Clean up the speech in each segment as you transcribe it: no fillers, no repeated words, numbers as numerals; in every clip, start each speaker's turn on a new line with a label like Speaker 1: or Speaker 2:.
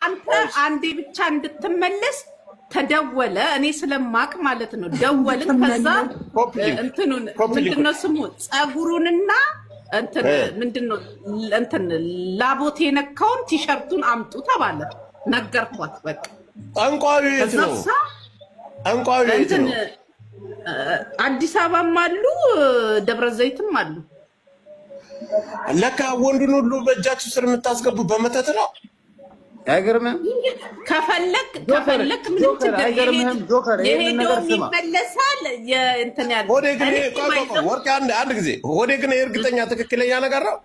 Speaker 1: አንተ አንዴ ብቻ እንድትመለስ ተደወለ። እኔ ስለማቅ ማለት ነው። ደወልን። ከዛ እንትኑን ምንድነው ስሙ ፀጉሩንና እንትን ምንድነው እንትን ላቦት የነካውን ቲሸርቱን አምጡ ተባለ። ነገርኳት። በቃ
Speaker 2: ጠንቋዩ የት ነው? ጠንቋዩ የት ነው?
Speaker 1: አዲስ አበባም አሉ፣ ደብረ ዘይትም አሉ።
Speaker 2: ለካ ወንዱን ሁሉ በእጃችሁ ስር የምታስገቡ በመተት ነው።
Speaker 3: አይገርምህም?
Speaker 1: ከፈለክ ከፈለክ ምንም ችግር የሄደውም ይመለሳል። እንትን ያለ
Speaker 2: ሆዴ ግን ወርቅ አንድ ጊዜ ሆዴ ግን እርግጠኛ ትክክለኛ ነገር ነው።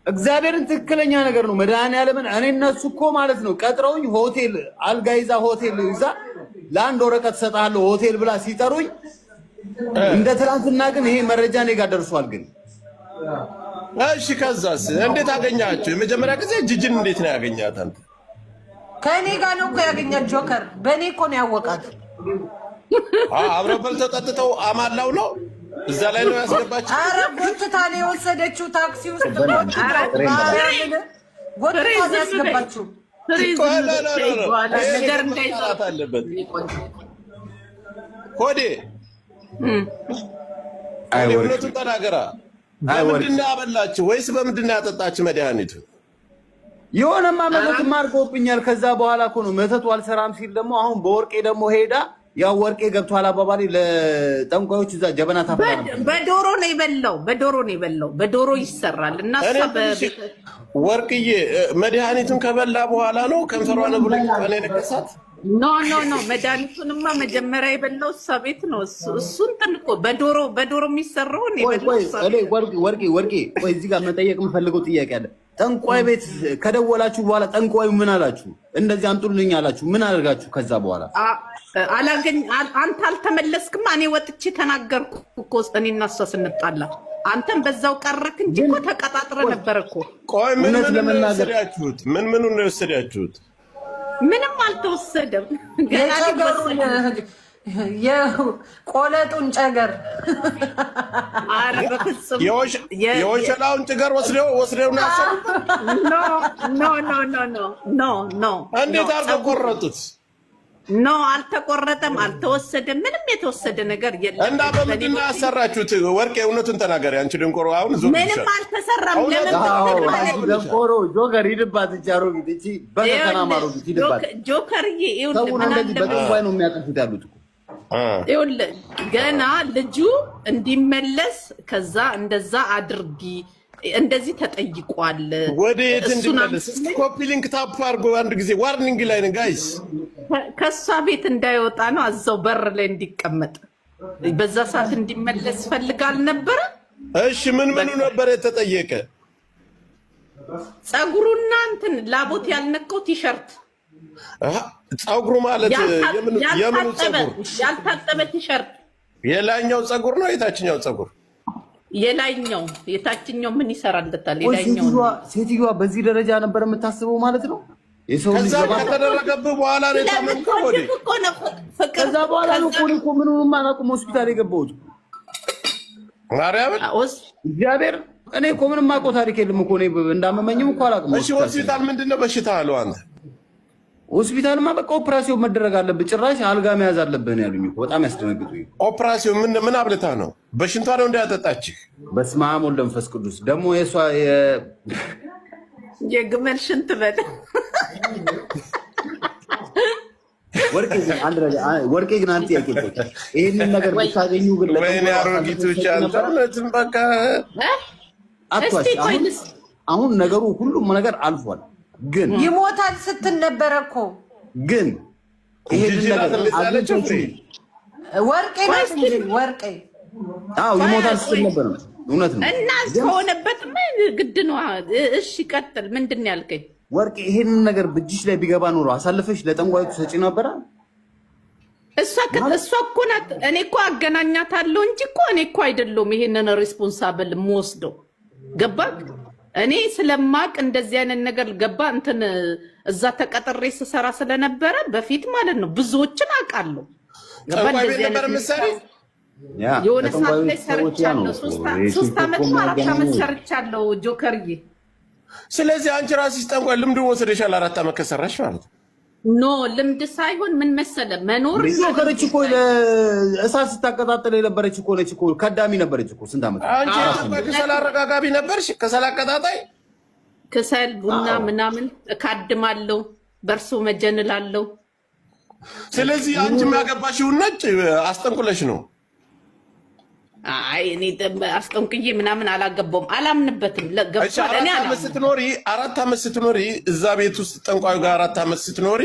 Speaker 3: እግዚአብሔርን ትክክለኛ ነገር ነው። መድኃኒዓለምን እኔ እነሱ እኮ ማለት ነው ቀጥረውኝ ሆቴል አልጋ ይዛ ሆቴል ይዛ ለአንድ ወረቀት እሰጥሃለሁ ሆቴል ብላ ሲጠሩኝ እንደ ትናንትና ግን ይሄ መረጃ እኔ ጋር ደርሷል። ግን
Speaker 2: እሺ፣ ከዛስ እንዴት አገኛቸው? የመጀመሪያ ጊዜ ጅጅን እንዴት ነው ያገኛት አንተ?
Speaker 4: ከእኔ ጋር ነው እኮ ያገኛት ጆከር። በእኔ እኮ ነው ያወቃት።
Speaker 2: አብረው በልተው ጠጥተው አማላው ነው እዛ ላይ ነው ያስገባችው።
Speaker 4: ኧረ ጎትታ ነው የወሰደችው። ታክሲ ውስጥ ጎትታ ነው ያስገባችው።
Speaker 2: አለበት ሆዴ እውነቱን ተናገራ። በምንድን ነው ያበላችሁ ወይስ በምንድን ነው ያጠጣችሁ መድኃኒቱ?
Speaker 3: የሆነማ መተትማ አድርገውብኛል። ከዛ በኋላ እኮ ነው መተቱ አልሰራም ሲል ደግሞ አሁን በወርቄ ደግሞ ሄዳ ያው ወርቄ ገብቷል አባባሌ ለጠንቋዮች እዛ ጀበና ታፈላ ነበር።
Speaker 1: በዶሮ ነው የበላው፣ በዶሮ ነው የበላው። በዶሮ ይሰራል እና
Speaker 2: ወርቅዬ መድኃኒቱን ከበላ በኋላ ነው ከንፈሯን ብሎ የነከሳት።
Speaker 1: No, no, no፣ መድኃኒቱንማ መጀመሪያ የበላው እሷ ቤት ነው። እሱ እንትን እኮ በዶሮ በዶሮ የሚሰራውን የበላው እሷ ቤት።
Speaker 3: ወርቄ ወርቄ፣ ቆይ እዚህ ጋር መጠየቅ የምፈልገው ጥያቄ አለ። ጠንቋይ ቤት ከደወላችሁ በኋላ ጠንቋዩ ምን አላችሁ? እንደዚህ አምጡልኝ አላችሁ? ምን አደርጋችሁ ከዛ በኋላ?
Speaker 1: አላገኝ አንተ አልተመለስክማ። እኔ ወጥቼ ተናገርኩ እኮ እኔ እና እሷ ስንጣላ፣ አንተም በዛው ቀረክ እንጂ እኮ ተቀጣጥረ ነበር እኮ።
Speaker 2: ቆይ ምን ምን ነው የወሰዳችሁት? ምን ምኑ ነው የወሰዳችሁት?
Speaker 1: ምንም አልተወሰደም።
Speaker 4: የቆለጡን ጨገር።
Speaker 1: ኧረ በፍጹም።
Speaker 2: የወሸላውን ጭገር ወስደው ወስደው ነው ያሰሩበት።
Speaker 1: No, no, no, no, no, no, no።
Speaker 2: እንዴት አድርገው ቆረጡት?
Speaker 1: No፣ አልተቆረጠም፣ አልተወሰደም። ምንም የተወሰደ ነገር የለም።
Speaker 2: እና በምንድን ነው ያሰራችሁት? ወርቄ እውነቱን ተናገሪ። አንቺ ድንቆሮ አሁን ዞር
Speaker 1: ምንም አልተሰራም። ለምን ብትል ማለት ነው
Speaker 3: ደንቆሮ ጆከር ሂድባት፣ እቺ አሮጊት፣ እቺ በከተና አሮጊት ሂድባት።
Speaker 1: ጆከርዬ፣ ይኸውልህ
Speaker 3: ሰውን
Speaker 1: ምን
Speaker 3: እንደዚህ
Speaker 1: አለ
Speaker 3: በጠንቋይ ነው የሚያጠፉት ያሉት እኮ።
Speaker 1: ይኸውልህ ገና ልጁ እንዲመለስ ከዛ እንደዛ አድርጊ እንደዚህ ተጠይቋል።
Speaker 2: ወደ የት
Speaker 1: እሱን
Speaker 2: እንዲመለስ? እስኪ copy link tap አድርጎ አንድ ጊዜ warning ላይ ነን guys።
Speaker 1: ከእሷ ቤት እንዳይወጣ ነው፣ እዛው በር ላይ እንዲቀመጥ በዛ ሰዓት እንዲመለስ ፈልጋ አልነበረ።
Speaker 2: እሺ ምን ምኑ ነበር የተጠየቀ?
Speaker 1: ፀጉሩና እንትን ላቦት ያልነካው ቲሸርት።
Speaker 2: ፀጉሩ ማለት የምኑ ፀጉር?
Speaker 1: ያልታጠበ ቲሸርት።
Speaker 2: የላይኛው ፀጉር ነው የታችኛው ፀጉር?
Speaker 1: የላይኛው። የታችኛው ምን ይሰራለታል?
Speaker 3: ቆይ
Speaker 1: የላይኛው ነው።
Speaker 3: ሴትዮዋ በዚህ ደረጃ ነበር የምታስበው ማለት ነው። የሰው ልጅ
Speaker 2: ከዛ ከተደረገብህ በኋላ ነው የታመምከው? ወዴ
Speaker 1: ስለምትወድህ እኮ ነው ፍቅር።
Speaker 3: ከዛ በኋላ ነው እኮ እኔ እኮ ምኑንም አላውቅም ሆስፒታል የገባሁት።
Speaker 2: ማርያምን።
Speaker 3: እግዚአብሔር እኔ እኮ ምንም የማውቀው ታሪክ የለም እኮ እኔ እንዳመመኝም እኮ አላውቅም።
Speaker 2: እሺ ሆስፒታል ምንድን ነው በሽታ አለው አንተ?
Speaker 3: ሆስፒታልማ በቃ ኦፕራሲዮን መደረግ አለብህ፣ ጭራሽ አልጋ መያዝ አለብህ ነው ያሉኝ እኮ። በጣም ያስደነግጡኝ።
Speaker 2: ኦፕራሲዮን ምን ምን አብልታ ነው? በሽንቷ ነው እንዳያጠጣችህ?
Speaker 3: በስመ አብ ወወልድ ወመንፈስ ቅዱስ። ደግሞ የእሷ
Speaker 1: የግመል ሽንት በል።
Speaker 3: ወርቄ ግን አንድ ነገር ወርቄ ግን አንድ ጥያቄ ልጠይቅሽ። ይሄንን ነገር ብታገኙ ግን
Speaker 2: ወይኔ አሮጊቶች፣ አንተ እውነትም በቃ
Speaker 3: አትዋሽ።
Speaker 1: እስቲ ቆይ
Speaker 3: አሁን አሁን ነገሩ ሁሉም ነገር አልፏል። ግን
Speaker 4: ይሞታል ስትል ነበረ እኮ።
Speaker 3: ግን ይሄንን
Speaker 2: ጂጂ ናት
Speaker 3: ነገር
Speaker 2: እንደዛ ያለችው? ፍሬ
Speaker 4: ወርቄ ናት እንጂ ወርቄ።
Speaker 3: አዎ ይሞታል ስትል ነበር ነው። እውነት ነው።
Speaker 1: እና ከሆነበት ግድ ነው። እሺ ቀጥል። ምንድን ነው ያልከኝ?
Speaker 3: ወርቄ ይሄንን ነገር በእጅሽ ላይ ቢገባ ኖሮ አሳልፈሽ ለጠንቋዩ ትሰጪ ነበረ?
Speaker 1: እሷ እኮ ናት። እኔ እኮ አገናኛታለሁ እንጂ እኮ እኔ እኮ አይደለሁም ይሄንን responsible የምወስደው። ገባክ? እኔ ስለማቅ እንደዚህ አይነት ነገር ገባ እንትን እዛ ተቀጥሬ ስሰራ ስለነበረ በፊት ማለት ነው ብዙዎችን አውቃለሁ። ገባ
Speaker 2: ጠንቋይ ቤት
Speaker 1: እንደዚህ
Speaker 2: ነበር
Speaker 1: አይነት
Speaker 2: የምትሰሪ?
Speaker 1: የሆነ ሰዓት
Speaker 3: ለጠንቋዮች
Speaker 1: ላይ
Speaker 3: ሰዎች ያ ነው
Speaker 1: ሰርቻለሁ።
Speaker 3: እኮ
Speaker 1: 3 ዓመት ነው 4 ዓመት
Speaker 3: የሚያገናኘው።
Speaker 1: ሰርቻለሁ ጆከርዬ።
Speaker 2: ስለዚህ አንቺ ራስሽ ጠንቋይ ልምድ ወስደሻል። 4 ዓመት ከሰራሽ ማለት ነው።
Speaker 1: No፣ ልምድ ሳይሆን ምን መሰለ መኖር
Speaker 3: ጆከረች እኮ እሳት ስታቀጣጥል የነበረች እኮ ነች እኮ፣ ከዳሚ ነበረች እኮ ስንት ዓመት።
Speaker 2: አንቺ የጠንቋይ ከሰል አረጋጋቢ ነበርሽ፣ ከሰል አቀጣጣይ።
Speaker 1: ከሰል ቡና ምናምን እካድማለሁ፣ በእርሶ መጀንላለሁ።
Speaker 2: ስለዚህ አንቺ የሚያገባሽውን ነጭ አስጠንቁለሽ ነው።
Speaker 1: አይ፣ እኔ አስጠንቅዬ ምናምን አላገባውም፣ አላምንበትም።
Speaker 2: እሺ፣
Speaker 1: ገብቷል። እኔ
Speaker 2: 4 ዓመት
Speaker 1: አላምንም።
Speaker 2: ስትኖሪ፣ 4 ዓመት ስትኖሪ እዛ ቤት ውስጥ ጠንቋዩ ጋር 4 ዓመት ስትኖሪ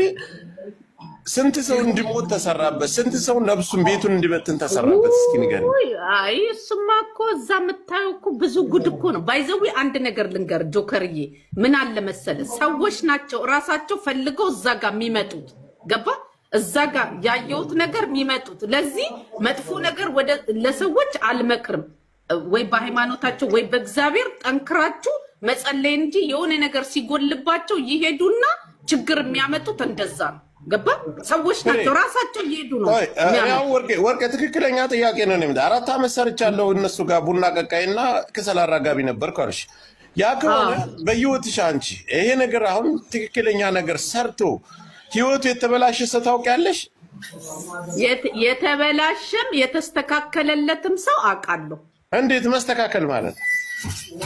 Speaker 2: ስንት ሰው እንዲሞት ተሰራበት? ስንት ሰው ነብሱን ቤቱን እንዲበትን ተሰራበት? እስኪ ንገሪኝ።
Speaker 1: ውይ፣ አይ እሱማ እኮ እዛ የምታየው እኮ ብዙ ጉድ እኮ ነው። By the way፣ አንድ ነገር ልንገር ጆከርዬ፣ ምን አለ መሰለ ሰዎች ናቸው እራሳቸው ፈልገው እዛ ጋር የሚመጡት፣ ገባ? እዛ ጋር ያየሁት ነገር የሚመጡት። ለዚህ መጥፎ ነገር ወደ ለሰዎች አልመክርም። ወይ በሃይማኖታቸው ወይ በእግዚአብሔር ጠንክራችሁ መጸለይ እንጂ የሆነ ነገር ሲጎልባቸው ይሄዱና ችግር የሚያመጡት እንደዛ ነው። ገባ? ሰዎች ናቸው ራሳቸው እየሄዱ ነው
Speaker 2: ቆይ፣ እኔ
Speaker 1: የሚያመጡት።
Speaker 2: አሁን ወርቄ ወርቄ ትክክለኛ ጥያቄ ነው። እኔ 4 ዓመት ሰርቻለሁ እነሱ ጋር ቡና ቀቃይና ከሰል አራጋቢ ነበርኩ አልሽ። ያ ከሆነ በህይወትሽ አንቺ ይሄ ነገር አሁን ትክክለኛ ነገር ሰርቶ ህይወቱ የተበላሸ ሰው ታውቂያለሽ?
Speaker 1: የተበላሸም የተስተካከለለትም ሰው አውቃለሁ።
Speaker 2: እንዴት መስተካከል ማለት?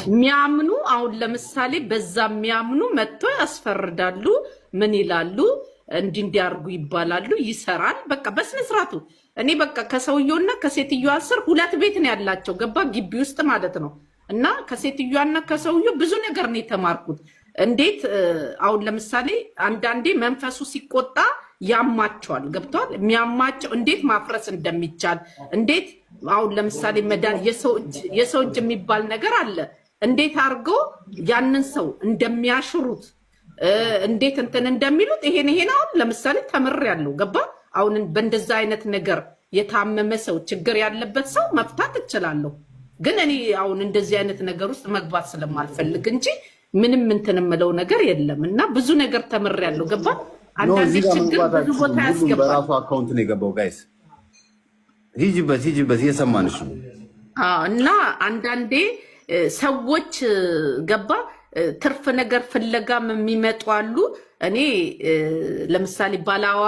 Speaker 1: የሚያምኑ፣ አሁን ለምሳሌ በዛ የሚያምኑ መጥቶ ያስፈርዳሉ። ምን ይላሉ? እንዲህ እንዲያርጉ ይባላሉ። ይሰራል። በቃ በስነ ስርዓቱ። እኔ በቃ ከሰውየውና ከሴትዮዋ ስር ሁለት ቤት ነው ያላቸው፣ ገባ? ግቢ ውስጥ ማለት ነው። እና ከሴትዮዋና ከሰውየው ብዙ ነገር ነው የተማርኩት። እንዴት አሁን ለምሳሌ አንዳንዴ መንፈሱ ሲቆጣ ያማቸዋል። ገብቷል? የሚያማቸው እንዴት ማፍረስ እንደሚቻል፣ እንዴት አሁን ለምሳሌ መዳን የሰው እጅ የሚባል ነገር አለ። እንዴት አድርገው ያንን ሰው እንደሚያሽሩት፣ እንዴት እንትን እንደሚሉት፣ ይሄን ይሄን አሁን ለምሳሌ ተምሬያለሁ። ገባ? አሁን በእንደዛ አይነት ነገር የታመመ ሰው፣ ችግር ያለበት ሰው መፍታት እችላለሁ። ግን እኔ አሁን እንደዚህ አይነት ነገር ውስጥ መግባት ስለማልፈልግ እንጂ ምንም እንትን የምለው ነገር የለም እና ብዙ ነገር ተምሬያለሁ። ገባ?
Speaker 3: No፣
Speaker 1: አንዳንዴ
Speaker 3: እዚህ ጋር
Speaker 1: ችግር
Speaker 3: መግባት
Speaker 1: ብዙ ቦታ
Speaker 3: አትችሉም። ሁሉም
Speaker 1: ያስገባል።
Speaker 3: በራሱ account ነው የገባው። Guys፣ ሂጂበት፣ ሂጂበት፣ እየሰማንሽ ነው።
Speaker 1: አዎ፣ እና አንዳንዴ ሰዎች ገባ ትርፍ ነገር ፍለጋም የሚመጡ አሉ። እኔ ለምሳሌ ባላዋ